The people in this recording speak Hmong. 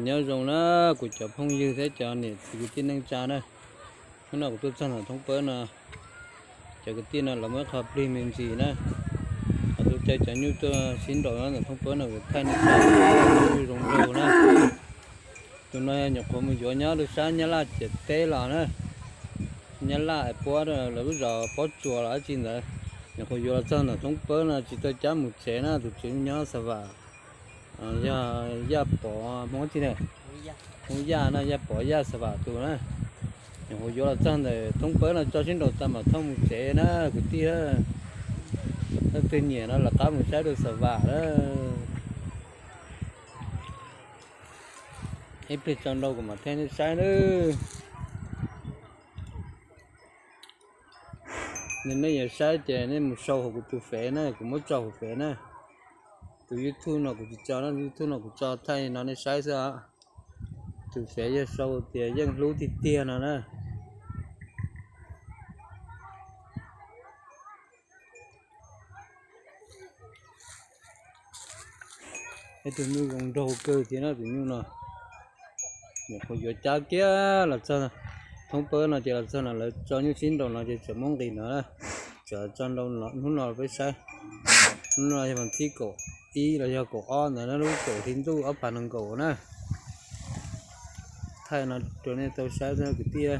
Nyob zoo na, kuv cov phooj ywg thiab cov niam txiv kwv tij neej tsa na, hnub no kuv tuaj txog ntawm thoob pawb no, cov kwv tij no lawv muaj ib qho plig me ntsis na, kuv tuaj caw cov nyuj tuaj sib nraus nyob ntawm thoob pawb no kuv thaij nej saib, zoo nraug na. Tus no nyuam qhuav mus yuav nyob rau sab Nyab Laj ciam teb los na, Nyab Laj es puab lawv lub zos Pob Tsuas los dab tsi ntawd, nyuam qhuav yuav los txog ntawm thoob pawb no tsis tau cab mus tsev na, tus tswv nyob Xa Vam, yog Yaj Pov Hmoob tsi na, Hmoob Yaj na, Yaj Pov Yaj Xa Vam tus na. Nyuam qhuav yuav los txog ntawm thoob pawb no tso sib nraus tas mam thauj mus tsev na kwv tij. Leej twg nyiam no lawv qab mus saib rau Xa Vam na. Ib pliag tso nraus kuv mam thaij nej saib na. Nej yuav saib ces nej mus sau hauv kuv tus fev na, kuv muab tso hauv fev na. Tus YouTube no kuv tsis tso na, YouTube no kuv tso thaij no nej saib xwb os. Tus fev yog sau tias Yeej Hlub tiag tiag no na. Ib tug nyuj zoo nraug kawg thiab na tus nyuj no. Nyuam qhuav yuav cab kiag los txog thoob pawb no ces los txog no lawv tso nyuj sib nraus no ces tseem muab nqis no, tseem tso nraus hnub no peb saib. Hnub no yog vas thib kaum ib los yog kaum ob ntawd na, lub kaum hli ntuj ob phav nees nkaum na. Thaij no rau nej tau saib xwb kwv tij.